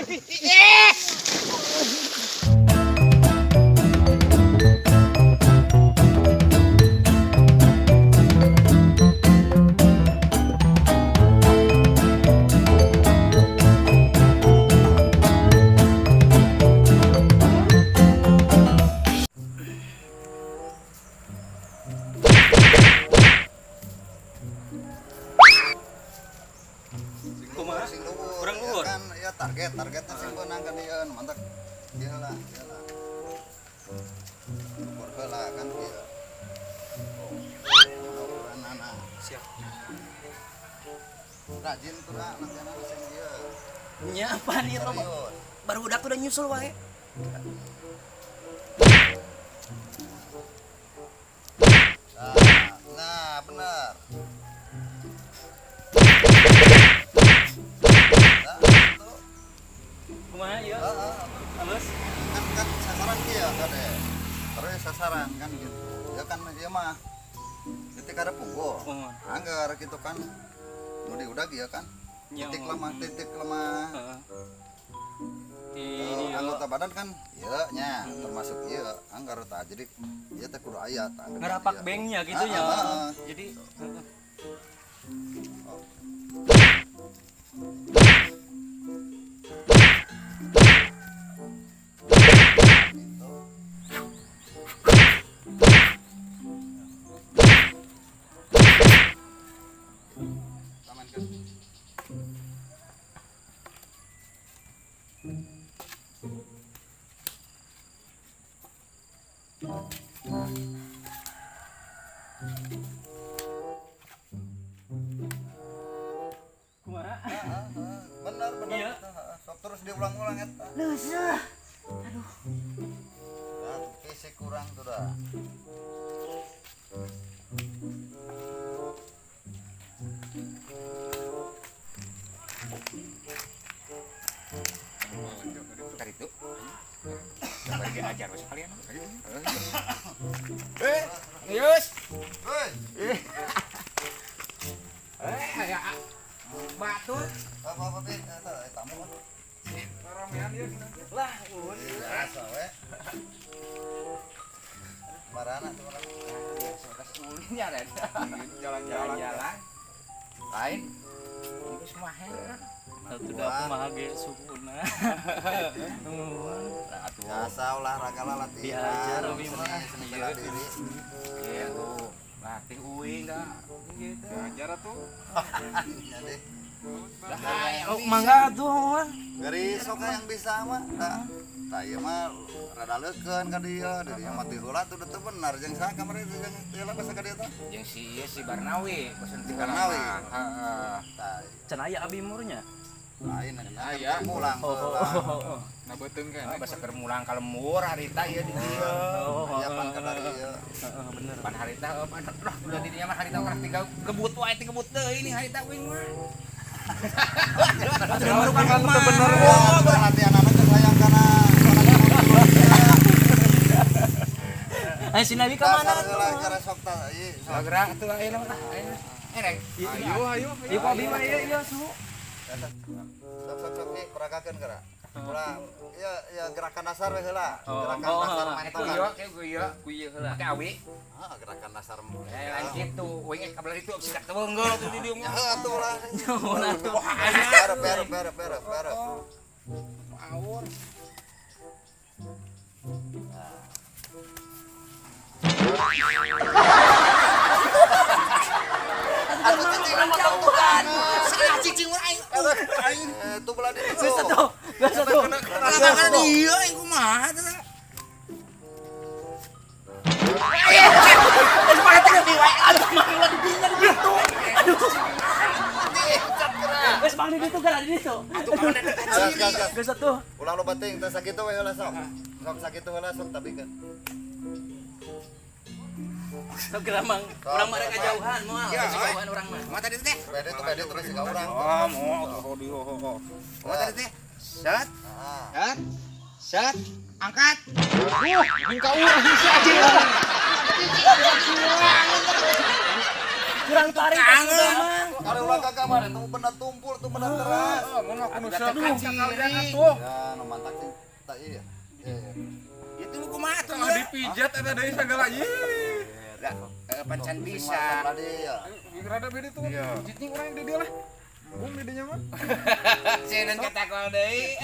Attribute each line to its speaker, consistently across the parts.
Speaker 1: Eh.
Speaker 2: Kumaha?
Speaker 3: Sing luhur.
Speaker 2: Kurang
Speaker 3: Ya
Speaker 2: luhur.
Speaker 3: Kan ya targetnya sing beunang ka dieu nu mantak. Ieu lah, ieu lah. Ukur heula kan ieu. Oh. Ukuranana.
Speaker 2: Siap.
Speaker 3: Rajin tuh lah latihanana sing ieu.
Speaker 2: Nya apaan ieu loba?
Speaker 3: Serius.
Speaker 2: Baru udah udah nyusul wae.
Speaker 3: Nah, nah bener. Nah, itu.
Speaker 2: Kumaha ieu?
Speaker 3: Heeh.
Speaker 2: Halus.
Speaker 3: Kan kan sasaran kieu kade. Terus sasaran kan gitu. Ya kan ieu mah titik ada punggung.
Speaker 2: Oh.
Speaker 3: Anggar gitu kan. Nu diudag ieu kan.
Speaker 2: Nya,
Speaker 3: Titik
Speaker 2: oh.
Speaker 3: lemah, titik lemah.
Speaker 2: Heeh. Di dieu.
Speaker 3: Anggota badan kan ieu nya termasuk ieu anggar tah. Jadi ieu teh kudu aya tah.
Speaker 2: Ngerapak
Speaker 3: Ieu.
Speaker 2: bengnya gitu
Speaker 3: Ah,
Speaker 2: ya.
Speaker 3: ah, ah.
Speaker 2: Jadi heeh.
Speaker 3: Oh. Gitu. Taman kan.
Speaker 2: Kumaha?
Speaker 3: Ah, ah, ah. Bener bener.
Speaker 2: Iya.
Speaker 3: Ah, ah. Sok terus diulang-ulang eta.
Speaker 2: Leuseuh.
Speaker 3: Nah, fisik kurang tuh dah.
Speaker 1: Tadi itu. Bari diajar we sekalian. Yus.
Speaker 3: Hei,
Speaker 1: Eh, aya batu.
Speaker 3: apa apa bi? Eta eh, tamu.
Speaker 1: Ramean ieu.
Speaker 2: Lah, un.
Speaker 3: Biasa we. Marana tuh marana.
Speaker 1: Biasa tes ulinnya ada. Jalan-jalan. Jalan. Lain. Itu semua heran.
Speaker 2: Satu dah kumaha ge sukuna.
Speaker 1: Nah, atuh.
Speaker 3: Biasa olahraga lah latihan.
Speaker 2: Diajar lebih
Speaker 3: seni,
Speaker 2: mah.
Speaker 3: seni bela diri.
Speaker 1: Iya tuh. Latih uing dah. Gitu.
Speaker 4: Ajar atuh.
Speaker 3: Nya deh.
Speaker 2: Oh, mangga atuh, Mang.
Speaker 3: Gari sok yang bisa mah. Tah. Tah ieu mah rada leukeun ka dieu, di dieu mah ti heula tuh teu bener jeung saha kamari teh jeung teu heula basa ka dieu teh.
Speaker 1: Jeung si ieu si Barnawi, pesen ti
Speaker 3: Barnawi.
Speaker 1: Heeh.
Speaker 3: Tah,
Speaker 2: Can aya abi murnya.
Speaker 3: lain
Speaker 4: Aya.
Speaker 3: kan mulang
Speaker 2: Oh, oh,
Speaker 3: heula.
Speaker 2: oh, oh.
Speaker 4: Nah beuteung
Speaker 1: Ah,
Speaker 4: kan.
Speaker 1: basa keur mulang ka lembur harita ieu di dieu.
Speaker 2: Oh,
Speaker 3: Ayapan ka dari ieu.
Speaker 2: Heeh, bener.
Speaker 1: Pan harita eueuh pan lah udah di dinya mah harita urang tinggal kebut wae teh kebut deui ini harita uing mah.
Speaker 2: Atuh baru kan
Speaker 4: Kan teu bener.
Speaker 3: Wah, latihan anak geus hayang kana
Speaker 2: Ayo si Nabi ka mana
Speaker 3: dasar
Speaker 2: tuh?
Speaker 3: heula cara sok tah ieu. sok.
Speaker 1: Gerak atuh ayeuna mah ayeuna. Eh rek.
Speaker 4: Ayo ayo.
Speaker 2: Ieu kok abi mah ieu ieu suhu.
Speaker 3: Sok sok sok ieu peragakeun geura. Ulah ieu ieu gerakan dasar we heula.
Speaker 2: Oh,
Speaker 3: Gerakan
Speaker 2: oh,
Speaker 3: dasar
Speaker 2: oh.
Speaker 3: main
Speaker 1: Ku
Speaker 3: tokan.
Speaker 1: ieu, ku ieu,
Speaker 4: Ku ieu heula.
Speaker 1: Make awi.
Speaker 3: Ah, gerakan dasar.
Speaker 1: Eh lain kitu, uing eh kabelah itu sidak teu beungeul tuh di dieu
Speaker 3: Ya
Speaker 1: mah.
Speaker 3: heuh atuh lah.
Speaker 2: Nuhun atuh.
Speaker 3: Berep berep berep berep berep.
Speaker 1: Awur.
Speaker 3: Aduh cicing mah jauhan.
Speaker 1: Salah cicing urang aing.
Speaker 3: Aing tuh belah di
Speaker 2: Geus atuh. Geus atuh.
Speaker 1: Kana dieu aing kumaha teh.
Speaker 2: Geus mah teh di wae. Aduh, mang ulah di dinya di ditu. Aduh. Geus mang di ditu gara di ditu.
Speaker 3: Gas gas gas.
Speaker 2: Geus atuh.
Speaker 3: Ulah loba teuing teh sakitu we heula sok. Sok sakitu heula sok tabikeun.
Speaker 2: Sok geura mang. Urang mah rek kajauhan moal.
Speaker 1: Ya,
Speaker 2: Kajauhan urang mah.
Speaker 1: Kumaha tadi teh?
Speaker 3: Bede tuh bede terus ka urang.
Speaker 4: Ah, mau atuh di ho ho.
Speaker 1: Kumaha tadi teh? Set,
Speaker 3: Ah.
Speaker 1: set, set, angkat.
Speaker 4: Jeung ka urang si anjing.
Speaker 2: Kurang tarik atuh mang.
Speaker 3: Ada ulah kagak mah itu benda tumpul tuh benda keras.
Speaker 4: Mun aku nu sakalian atuh.
Speaker 3: Ya, nu mantak sih. Tak iya. Iya.
Speaker 1: Itu lu kumaha tuh?
Speaker 4: Tengah dipijat eta deui sagala ieu.
Speaker 1: Lah, pancan bisa.
Speaker 4: Rada beda tuh. Pijitnya urang di dieu lah. Bung di dinya mah.
Speaker 1: Sieun katakol deui.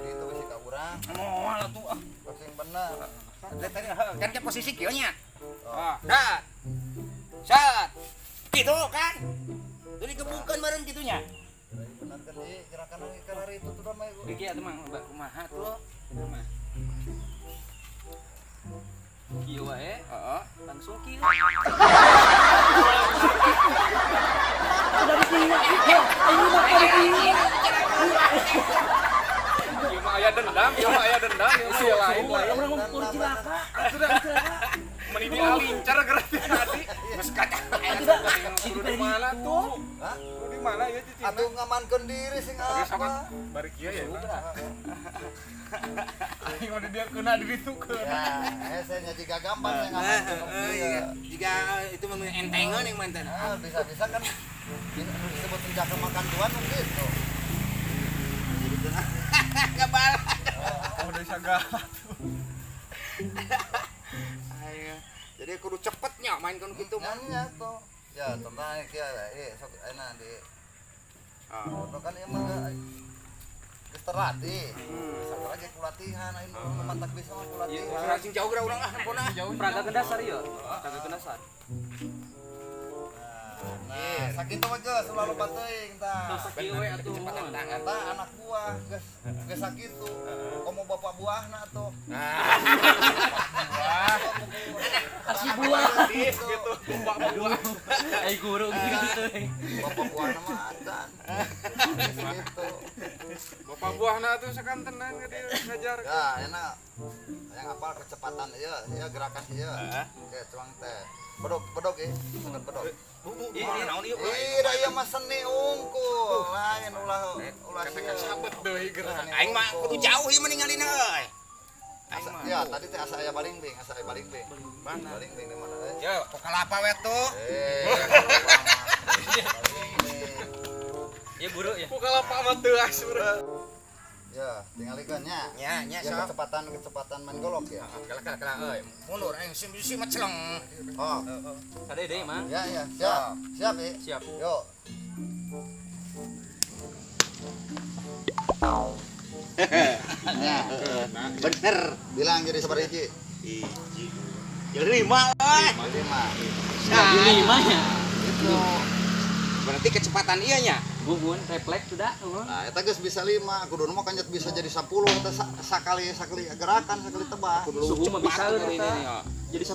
Speaker 3: Itu bisi ka urang.
Speaker 1: Moal atuh ah.
Speaker 3: Sing bener.
Speaker 1: Kan ke posisi kieu nya. Dah. Sat. Gitu kan. Jadi gebukan bareng gitunya.
Speaker 3: Bener kan ieu gerakan ieu itu tuh mah.
Speaker 1: Iki atuh mah kumaha tuh? Kumaha?
Speaker 2: Kieu wae,
Speaker 1: heeh,
Speaker 2: langsung kieu.
Speaker 4: Ieu mah aya dendam, ieu mah aya dendam, ieu mah aya lain.
Speaker 2: Urang ngumpul cilaka.
Speaker 4: Meni dialincar geura tadi.
Speaker 1: Geus kata.
Speaker 4: Kudu di mana tuh?
Speaker 3: Hah?
Speaker 4: Kudu di mana ya cicing?
Speaker 3: Atuh ngamankeun diri sing apa?
Speaker 4: Bari kieu ya. Aing mah dia kena di ditu keun.
Speaker 3: Ya, saya nya jiga gampang saya ngamankeun.
Speaker 1: Iya, jika itu mah entengeun yang mantan.
Speaker 3: Ah, bisa-bisa kan disebut senjata makan tuan gitu.
Speaker 1: Kebal.
Speaker 4: Oh, udah sagala tuh.
Speaker 1: Ayo. Jadi kudu cepetnya main kan gitu mah.
Speaker 3: Nya tuh. Ya, tentang kieu sok enak di. Ah, kan ieu mah geus terlatih. Bisa lagi ku latihan, aing mantak bisa mah ku latihan.
Speaker 1: Langsung jauh geura urang ah ampun ah.
Speaker 2: Peragakan dasar ieu. Peragakan dasar.
Speaker 3: Nah, sakitu mah geus ulah loba teuing tah.
Speaker 2: Sakieu we atuh.
Speaker 1: Kecepatan tangan.
Speaker 3: Tah anak buah geus geus sakitu. Komo bapak buahna atuh.
Speaker 4: Wah,
Speaker 2: Kasih buah.
Speaker 4: gitu. Bapak buah.
Speaker 2: Ai guru gitu.
Speaker 3: Bapak buahna mah acan. Gitu.
Speaker 4: Bapak buahna tuh sakantenan ka dieu ngajar.
Speaker 3: Ya, enak. Yang apal kecepatan ieu, ieu gerakan ieu. Oke, cuang teh. Bedog, bedog ieu, sangat bedog.
Speaker 1: Ih, naon ieu?
Speaker 3: Ih, da ieu mah seni unggul. Lain ulah ulah
Speaker 4: Kata sabet deui gerak.
Speaker 1: Aing mah kudu jauh ieu mah ningalina euy. Aing mah.
Speaker 3: Ya, tadi teh asa aya balingbing, asa aya balingbing.
Speaker 1: Mana?
Speaker 3: Balingbing di mana euy?
Speaker 1: Yo, kok kalapa we tuh.
Speaker 2: Ya guru ya.
Speaker 4: Ku kalapa mah teuas urang.
Speaker 3: Ya, tingalikeun nya.
Speaker 1: Nya, nya
Speaker 3: Ya,
Speaker 1: sok.
Speaker 3: kecepatan kecepatan main golok ya.
Speaker 1: Kala kala kala euy. Mundur aing sim sim mah celeng.
Speaker 3: Oh,
Speaker 2: Sade deui mah.
Speaker 3: ya ya, siap. Siap, ya.
Speaker 2: Siap.
Speaker 3: Yuk. Ya,
Speaker 1: Bener.
Speaker 3: bilang jadi sabaraha hiji?
Speaker 1: Hiji. Jadi lima euy.
Speaker 3: Lima.
Speaker 2: Jadi lima nya.
Speaker 3: Itu.
Speaker 1: Berarti kecepatan iya nya.
Speaker 2: Gugun refleks sudah.
Speaker 3: Nah, eta geus bisa 5, kuduna mah kanjat bisa jadi 10 eta sakali sakali gerakan, sakali tebah.
Speaker 2: Suhu mah bisa eta. Jadi 10.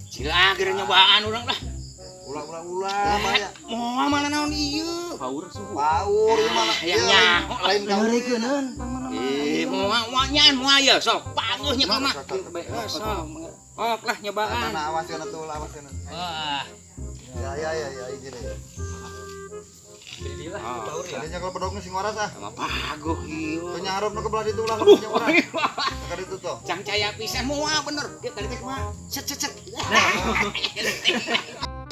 Speaker 1: Cila geura nyobaan urang lah.
Speaker 3: Ulah ulah ulah mah ya.
Speaker 1: Moal mana naon ieu.
Speaker 2: Power suhu.
Speaker 3: Paur ieu mah.
Speaker 1: Hayang nyaho.
Speaker 3: Lain kau.
Speaker 2: Ngeureukeuneun pang mana mah.
Speaker 1: Eh, moal moal nyan moal ye sok panguh nya mah. Sok. Ok lah nyobaan.
Speaker 3: Nah, awas kana tuh, awas kana.
Speaker 1: Wah.
Speaker 3: Ya ya ya ya hiji deui.
Speaker 2: Jadi lah power ya.
Speaker 3: Tadinya kalau bedogna sing waras ah.
Speaker 1: Sama paguh ieu.
Speaker 3: Teu nyahareup nu ke belah ditu ulah nya urang. Ka ditu tuh.
Speaker 1: Cang caya pisan moal bener. Dia tadi teh kumaha? Set set set.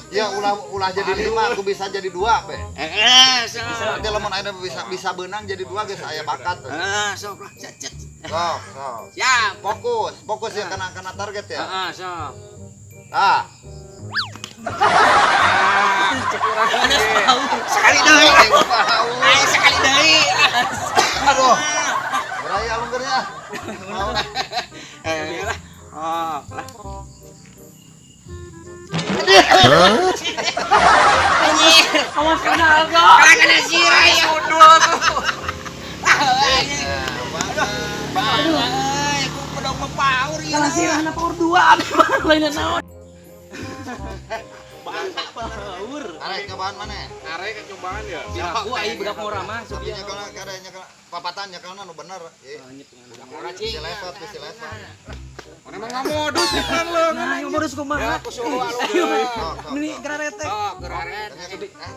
Speaker 3: Ya ulah ulah jadi 5, aku bisa jadi 2 be.
Speaker 1: Eh, sok.
Speaker 3: Nanti lamun ayeuna bisa bisa beunang jadi 2 geus aya bakat.
Speaker 1: Ah, sok lah. Set set.
Speaker 3: Sok, sok.
Speaker 1: Siap.
Speaker 3: Fokus, fokus ya kena kena target ya.
Speaker 1: Heeh, sok.
Speaker 3: Ah.
Speaker 1: Sekali deui. Ayo sekali deui.
Speaker 3: Aduh. Beraya alungkeurnya.
Speaker 1: Eh, lah. Oh, lah. Anjir.
Speaker 2: Awas kena harga.
Speaker 1: Kalah kena sirah ya.
Speaker 4: Dua tuh.
Speaker 1: Aduh. Euy, ku bedog mah power ieu.
Speaker 2: Kana sirahna power 2 abi mah lain naon. Power.
Speaker 3: Arek cobaan mana?
Speaker 4: Arek kecobaan ya.
Speaker 2: Aku ai budak ngora mah
Speaker 3: Tapi
Speaker 2: sok.
Speaker 3: nyekel kada nyekel papatan nyekelna nu bener. Ieu.
Speaker 1: Ngora cing.
Speaker 3: Si lesot, si lesot.
Speaker 4: Mana emang nggak modus sih kan lo.
Speaker 2: Nah, yang modus kumaha?
Speaker 1: Ya, ku suruh alung.
Speaker 2: Meni geraretek.
Speaker 1: Oh, geraret.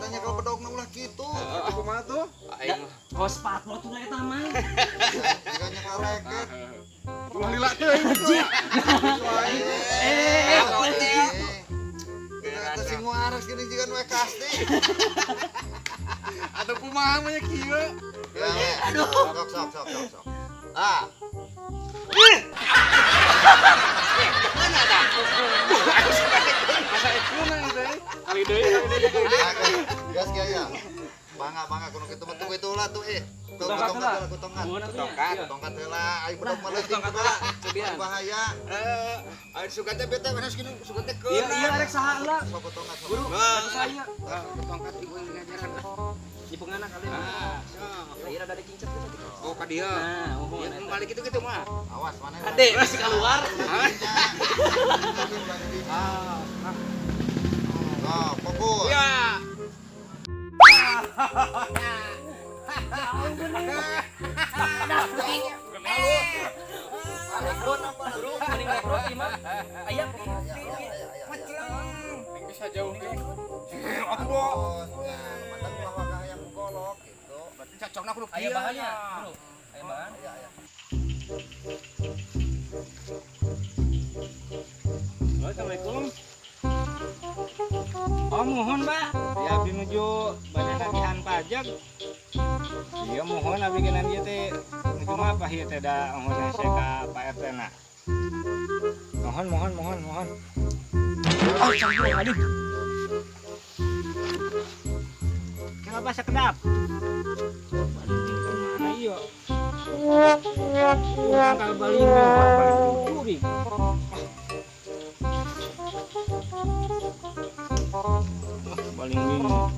Speaker 3: Tanya kalau bedogna ulah kitu.
Speaker 4: Itu kumaha tuh?
Speaker 1: Aing
Speaker 2: Kos patmo tuh eta mah.
Speaker 3: Jika nyekel reket.
Speaker 4: Ulah lila teuing.
Speaker 2: Eh,
Speaker 3: Eta sing waras gini jika nu we kasti.
Speaker 4: Atau kumaha mah nya kieu.
Speaker 3: Aduh. Sok sok sok sok sok. Ah.
Speaker 1: Mana tah?
Speaker 4: Asa ekuna teh. Kali deui kali deui.
Speaker 3: Gas kieu ya. Bangga bangga kudu kitu mah tunggu itulah tuh eh. Tongkat tongkat.
Speaker 1: Tongkat.
Speaker 3: Tongkat heula ai bedog mah leutik bahaya.
Speaker 1: Heeh, sugan teh beta mana segini sugan teh
Speaker 2: Iya iya rek saha heula.
Speaker 3: Sok tongkat.
Speaker 2: Guru, saya.
Speaker 1: Tongkat ibu yang ngajaran.
Speaker 2: Di pengana kali.
Speaker 1: Ah, sok.
Speaker 2: Ieu rada dicincet teh.
Speaker 1: Oh, ka dieu.
Speaker 2: Nah, oh,
Speaker 1: Ya, balik gitu-gitu mah.
Speaker 3: Awas mana.
Speaker 2: Ade, masih keluar.
Speaker 3: Ah. Nah, fokus.
Speaker 1: Ya.
Speaker 2: Guru, mending lekrot ieu mah. Aya
Speaker 4: Bisa jauh ge.
Speaker 3: Aduh. Mantap ulah waka hayang golok gitu.
Speaker 1: Berarti cocokna kudu
Speaker 2: aya bahannya, Guru. Aya bahan.
Speaker 3: Aya aya.
Speaker 5: Assalamualaikum. Oh mohon Pak, ya abdi nuju bade tagihan pajak. Iya mohon abdi geuna ieu teh nuju mah apa ieu teh da mohon hese ka Pak RT na. Mohon mohon mohon mohon. Oh canggih aduh. Kenapa sekedap? Mana ieu? Tangkal baling baling curi. Paling bingung.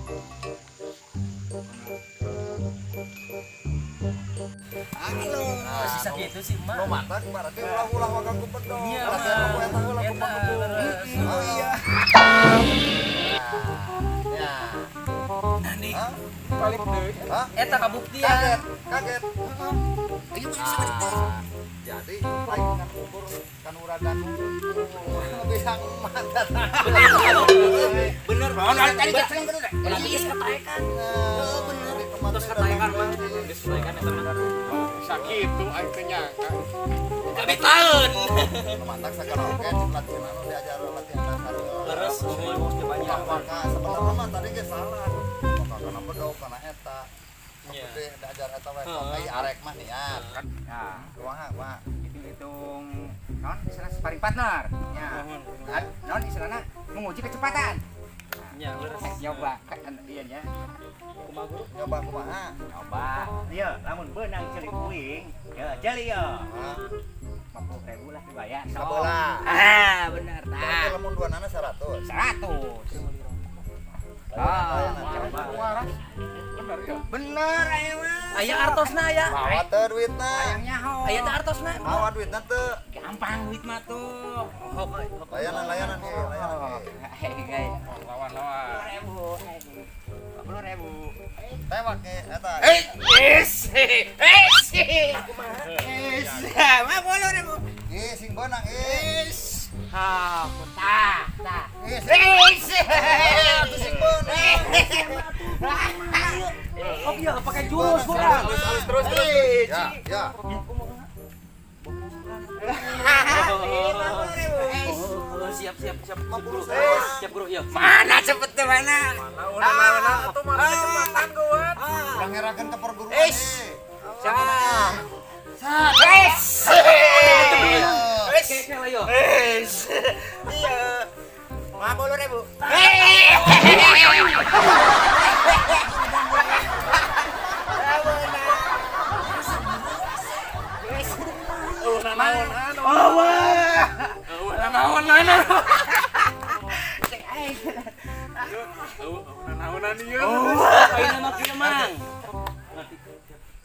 Speaker 1: Halo.
Speaker 2: Sisa kitu sih mah.
Speaker 3: Lo mantap berarti ulah-ulah waka ku bedog.
Speaker 2: Iya,
Speaker 3: Latihan ku eta heula ku paku.
Speaker 2: Oh
Speaker 3: iya. Ya.
Speaker 2: Nah nih,
Speaker 4: Balik deui.
Speaker 3: Hah?
Speaker 2: eta kabuktian.
Speaker 3: Kaget, kaget.
Speaker 1: Ieu mah bisa gede.
Speaker 3: Jadi lain kan ukur kanuragan bisa mantap.
Speaker 1: Bener. Oh, tadi tadi bener.
Speaker 2: Geus kataekan.
Speaker 3: Bener.
Speaker 2: Terus kataekan mah. Geus kataekan eta mah.
Speaker 4: Sakitu aing teh nyangka.
Speaker 2: Kabitaeun.
Speaker 3: Mantap segala oke di latihan anu diajar latihan dasar.
Speaker 2: Leres nuhun
Speaker 3: Ulah waka sebenarnya mah tadi ge salah. Waka kana bedog kana eta.
Speaker 2: Iya.
Speaker 3: Gede diajar eta we. Ai arek mah niat.
Speaker 1: Nah,
Speaker 3: Kumaha kumaha.
Speaker 1: hitung-hitung non istilah sparring partner. Ya. Non istilahna menguji kecepatan.
Speaker 2: Nya leres.
Speaker 1: Nyoba kan iya nya.
Speaker 2: Kumaha guru?
Speaker 3: Nyoba kumaha?
Speaker 1: Nyoba. Ieu lamun beunang ceuli uing, ya ceuli yo.
Speaker 3: Hah?
Speaker 1: 50.000 lah dibayar. Sok.
Speaker 3: Sabelah.
Speaker 1: Ah, bener
Speaker 3: Berarti
Speaker 1: tah.
Speaker 3: lamun dua nana 100.
Speaker 1: 100. Ah, coba.
Speaker 4: Waras. Bener ya.
Speaker 1: Bener aya mah.
Speaker 2: Aya artosna aya.
Speaker 3: Mawa teu duitna.
Speaker 1: Hayang nyaho.
Speaker 2: Aya teh artosna.
Speaker 3: Mawa duitna teu.
Speaker 1: Gampang duit mah tuh.
Speaker 3: Layanan layanan ge, layanan ge.
Speaker 1: Hei,
Speaker 4: Lawan lawan.
Speaker 1: 50.000.
Speaker 3: Tewak ge eta.
Speaker 1: Eh, yes. Eh, yes. 50.000.
Speaker 3: Ih, sing beunang ih.
Speaker 1: Yes. Ha, tah, tah.
Speaker 3: Ih,
Speaker 1: Yes.
Speaker 3: atuh sing beunang.
Speaker 2: Oh iya, pakai jurus kurang.
Speaker 4: Terus terus terus.
Speaker 3: Ya, ya.
Speaker 2: Oh, siap siap siap. Guru. Siap guru, iya.
Speaker 1: Mana cepet tuh mana?
Speaker 4: Mana atuh mana kecepatan geuat.
Speaker 3: Urang ngerakeun ke perguruan.
Speaker 1: Is.
Speaker 3: Sah.
Speaker 1: Yes.
Speaker 2: Kayak kayak lah yo.
Speaker 1: Yes. Iya. 50.000.
Speaker 4: Naon-naon. Oh wah. Naon-naonan. Naon-naonan ieu.
Speaker 2: Ayeuna mah kieu mang.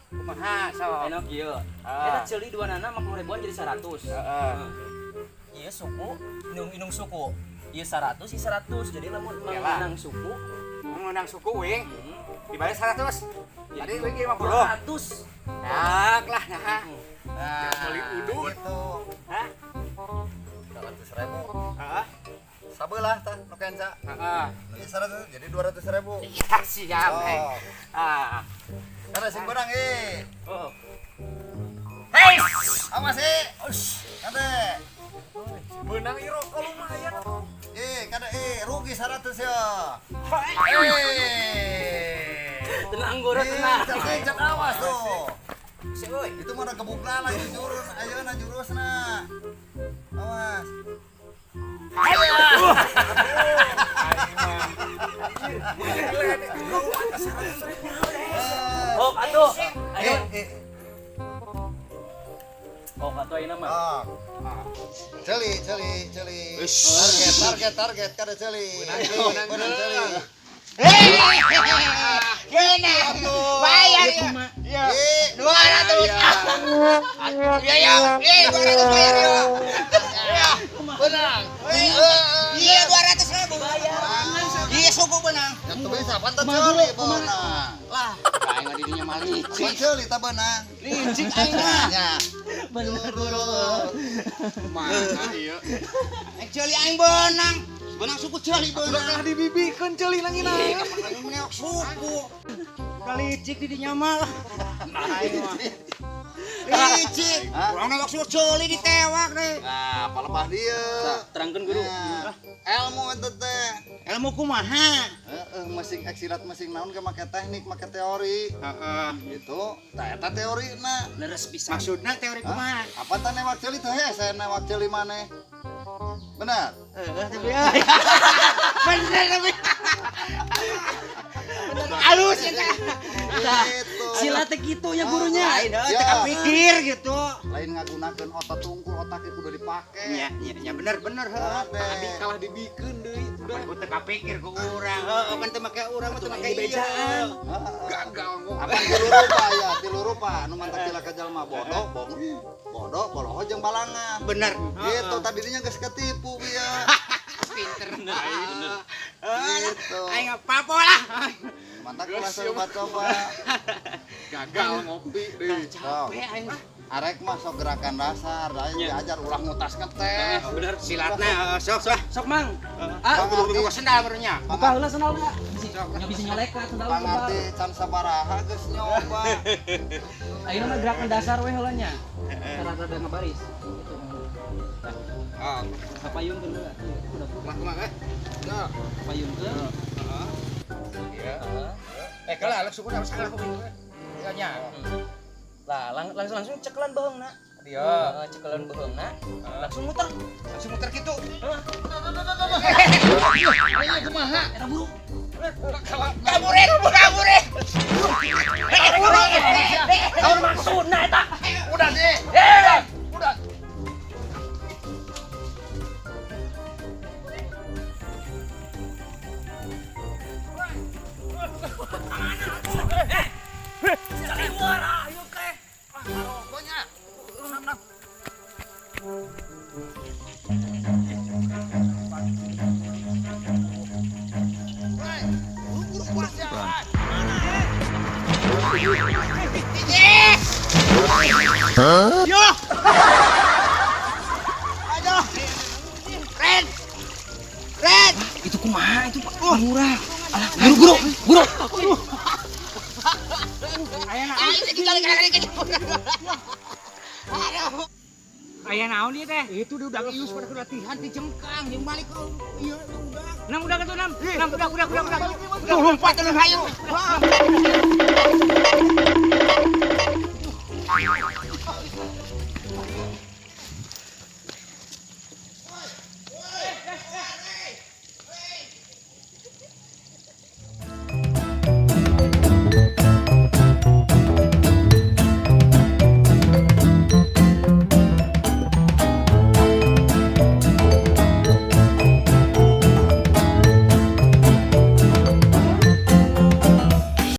Speaker 1: Kumaha sok.
Speaker 2: Ayeuna kieu. Eta ceuli dua nana 50 ribuan jadi 100.
Speaker 1: Heeh.
Speaker 2: Ieu suku, inung suku. Ieu 100, ieu 100. Jadi lamun
Speaker 1: Iyalah.
Speaker 2: menang suku,
Speaker 1: Menang suku wing dibayar 100. Tadi wing 50.
Speaker 2: 200.
Speaker 1: Nah, lah nah.
Speaker 3: Nah,
Speaker 4: Beli udut.
Speaker 3: gitu.
Speaker 1: Hah?
Speaker 3: 100.000.
Speaker 1: Heeh.
Speaker 3: Sabelah tah nu kenca.
Speaker 1: Heeh.
Speaker 3: Ieu 100 jadi 200.000.
Speaker 1: Iya, siap.
Speaker 3: Oh.
Speaker 1: Ah.
Speaker 3: Kada sing beunang eh.
Speaker 2: Oh.
Speaker 1: Hei.
Speaker 3: Awas eh. Kade.
Speaker 4: Beunang ieu rokok lumayan atuh.
Speaker 3: Eh, kada eh rugi 100 ya.
Speaker 2: guru tenang.
Speaker 3: Cek awas tuh.
Speaker 1: Si euy.
Speaker 3: Itu mah ada gebukna lah jurus, ayeuna jurusna. Awas.
Speaker 2: Oh, atuh. Ayo.
Speaker 3: Eh, eh.
Speaker 2: Oh, atuh ayeuna mah.
Speaker 3: Ah. Celi, celi, celi. Target, target, target kada celi. Menang celi.
Speaker 1: Bayar ya.
Speaker 3: Eh,
Speaker 1: 200. Iya ya, 200 bayar ya. Iya.
Speaker 3: Menang.
Speaker 1: Iya 200 ribu. Iya suku benang.
Speaker 3: Yang tuh bisa pantat celi benang.
Speaker 1: Lah, aing mah didinya mah licik.
Speaker 3: Pan celi tah benang.
Speaker 1: Licik aing mah.
Speaker 3: Ya.
Speaker 2: Bener.
Speaker 4: Mana ieu?
Speaker 1: Aing ceuli aing benang. Benang suku ceuli
Speaker 4: Udah
Speaker 1: benang.
Speaker 4: kalah dibibikeun ceuli nangina.
Speaker 1: Iya, kapan aing meneok suku. Udah licik didinya mah lah. Aing mah. Licik. Urang newak suku ceuli ditewak deh.
Speaker 3: Nah, palebah dia.
Speaker 2: Terangkeun guru.
Speaker 3: Nah, ilmu eta teh.
Speaker 1: Ilmu kumaha?
Speaker 3: Heeh, masing ek silat masing naon ge make teknik, make teori.
Speaker 1: Heeh.
Speaker 3: Gitu. Tah eta teorina.
Speaker 2: Leres pisan.
Speaker 1: Maksudna teori kumaha?
Speaker 3: Apa tah newak ceuli teh hese newak ceuli maneh. Benar.
Speaker 1: Heeh, tapi bener tapi. Halus eta.
Speaker 3: Gitu.
Speaker 2: Silat teh kitu nya gurunya.
Speaker 1: Lain heuh,
Speaker 3: Ya.
Speaker 1: teu kapikir gitu.
Speaker 3: Lain ngagunakeun otot tungkul, otaknya kudu dipake.
Speaker 1: Nya, nya, nya bener bener heuh.
Speaker 3: Ade.
Speaker 4: Kalah dibikeun deui udah.
Speaker 1: Aku teu kapikir ku urang. Heuh, kan teu make urang mah teu make
Speaker 2: Bejaan.
Speaker 4: Gagal ngomong.
Speaker 3: Apa tilu rupa ya, tilu rupa nu mantak cilaka jalma bodoh, bong, bodoh, boloho jeung balangan.
Speaker 1: Bener.
Speaker 3: Gitu tadinya geus ketipu bieu.
Speaker 1: Pinter.
Speaker 2: Bener.
Speaker 3: Gitu.
Speaker 1: Aing papo lah.
Speaker 3: Mantak ulah coba-coba.
Speaker 4: Gagal ngopi deui.
Speaker 1: Capek aing.
Speaker 3: Arek mah sok gerakan dasar, da aing diajar ulah ngutas ngetes.
Speaker 2: Bener.
Speaker 1: Silatna sok sok.
Speaker 2: Sok mang.
Speaker 1: Ah,
Speaker 2: Ah,
Speaker 1: kudu buka sendal barunya.
Speaker 2: buka heula sendalna. Nya bisa nyolek sendal lebar.
Speaker 3: Pangarti can sabaraha geus nyoba.
Speaker 2: Ayeuna mah gerakan dasar we heula nya. Cara rada ngabaris. Gitu.
Speaker 1: Oh,
Speaker 2: Kapayunkeun heula. Udah
Speaker 1: kumaha kumaha eh.
Speaker 2: kapayunkeun.
Speaker 1: Iya.
Speaker 2: Heeh.
Speaker 1: Eh, kalau alek suku harus salah ku. Iya nya.
Speaker 2: Lah, langsung langsung cekelan beheungna.
Speaker 1: Dia
Speaker 2: Heeh, cekelan beheungna. Langsung muter.
Speaker 1: langsung muter gitu.
Speaker 2: Eta buru.
Speaker 1: Kabure, kabure.
Speaker 2: Naon maksudna eta?
Speaker 3: Udah deh.
Speaker 2: Eh!
Speaker 3: Udah.
Speaker 1: Yo. Aduh. Ren. Ren.
Speaker 2: Itu kumaha itu Pak? Murah. Alah, guru guru, guru.
Speaker 1: Aduh. Aya naon ieu teh? Itu dia udah ius pada latihan di jengkang jeung balik ke ieu udah. Nam udah atuh nam. Nam udah udah udah udah. Tuh lompat teu hayu.